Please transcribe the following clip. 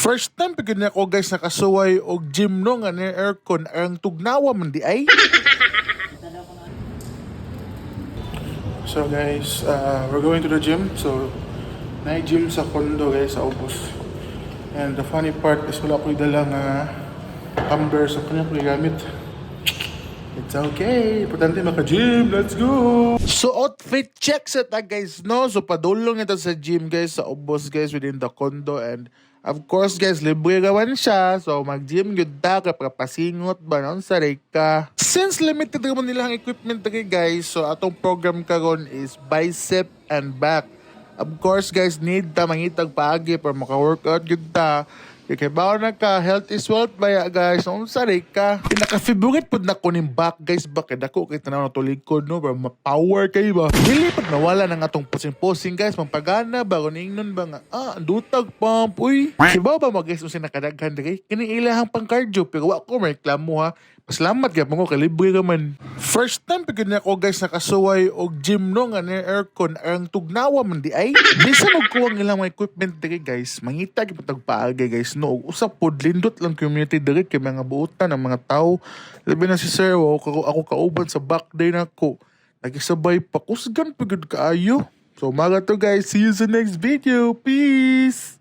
First time pa gyud nako, guys, nakasuway og gym, no, nga ni aircon ang tugnawa man diay. So guys, we're going to the gym. So, na gym sa condo, guys, sa Ubos. And the funny part is wala ko'y dala nga tumbler, so kanya ko gamit. It's okay. Importante maka-gym. Let's go! So, outfit check sa ta, guys, no? So, padulong ito sa gym, guys, sa Ubos, guys, within the condo. And, of course, guys, libre gawan siya. So, mag-gym gyud ta, kapasingot ba, no? Sa ka. Since limited naman nila ang equipment diri, guys, so atong program karon is bicep and back. Of course, guys, need ta mangitag paagi para maka-workout gyud ta. Kay bawo na ka, health is wealth baya, guys. Unsa rin ka? Pinaka-favorite pud nako ning back, guys, ba kay dako kay tanaw na tulikod, no, para ma-power kay ba. Dili pud nawala ng atong posing-posing, guys, pampagana ba kun ingnon ba nga ah, dutag pump uy. Kibaw ba mo, guys, unsa nakadaghan diri? Kini ilahang pang cardio, pero wa ko reklamo ha. Pasalamat gyapon ko kay libre ka man. First time pa gyud nako, guys, nakasuway og gym, no, nga ni aircon ang tugnawa man diay. Bisan og kuwang ilang mga equipment diri, guys, mangita gyud tag paagi, guys, no. Ug usa pod, lindot lang community diri kay mga buotan ang mga tao. Labi na si sir, wow, ako kauban sa back day nako. Nagisabay pa, kusgan pa gyud kaayo. So mga to, guys, see you sa next video. Peace.